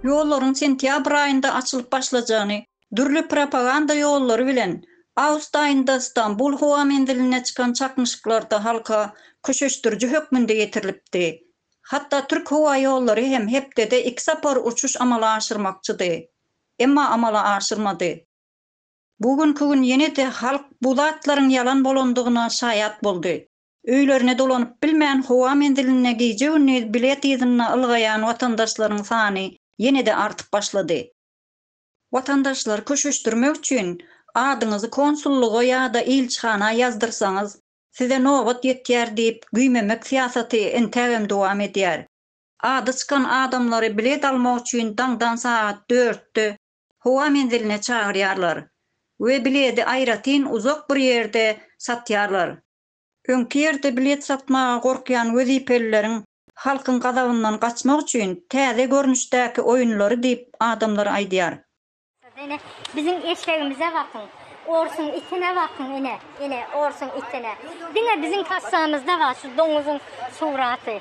Ýollaryň sentýabr aýynda açylyp başlajagyny dürli propaganda ýollary bilen awgust aýynda Stambul howa menzilinde çykan çaknyşyklarda halka köşeşdiriji hökmünde ýetirilipdi. Hatda Türk howa ýollary hem hepdede iki sapar uçuş amala aşyrmakçydy. Emma amala aşyrmady. Bu günki gün ýene-de halk bu zatlaryň ýalan bolandygyna şaýat boldy. Öýlerine dolanyp bilmän howa menzilinde gije-gündiz bilet yzynda ylgaýan watandaşlaryň sany ýene-de artyp başlady. Watandaşlary köşeşdirmek üçin adyňyzy konsullyga ýa-da ilçihana ýazdyrsaňyz, size nobat ýetýär diýip güýmemek syýasaty entägem dowam edýär. Ady çykan adamlary bilet almak üçin daňdan sagat dörtde howa menziline çagyrýarlar we biledi aýratyn uzak bir ýerde satýarlar. Öňki ýerde bilet satmaga gorkýan wezipelileriň halkyň gazabyndan gaçmak üçin täze görnüşdäki oýunlary diýip adamlar aýdýar. Ine, biziň eşegimize bakyň, orsuň itine bakyň, ine, ine, orsuň itine. Diňe biziň kassamyzda bar şu doňuzyň suraty.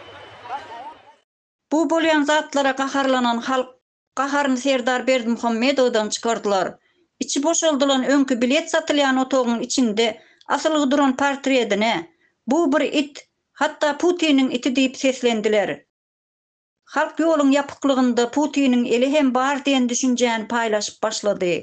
Bu bolýan zatlara gaharlanan halk Gaharyny Serdar Berdimuhamedowdan çykardylar. Içi boşaldylan öňki bilet satylýan otagyň içinde asylgy duran portredine, Bu bir it, hatda Putiniň iti diýip seslendiler. Halk ýoluň ýapyklygynda Putiniň eli hem bar diýen düşünjäni paýlaşyp başlady.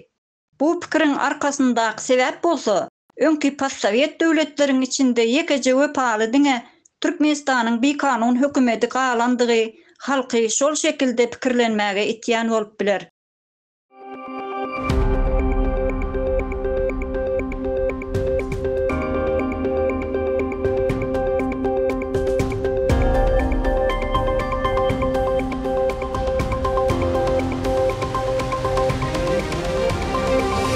Bu pikiriň arkasyndaky sebäp bolsa, öňki postsowet döwletleriň içinde ýekeje wepaly diňe Türkmenistanyň bikanun hökümedi galandygy halky şol şekilde pikirlenmäge itýän bolup biler.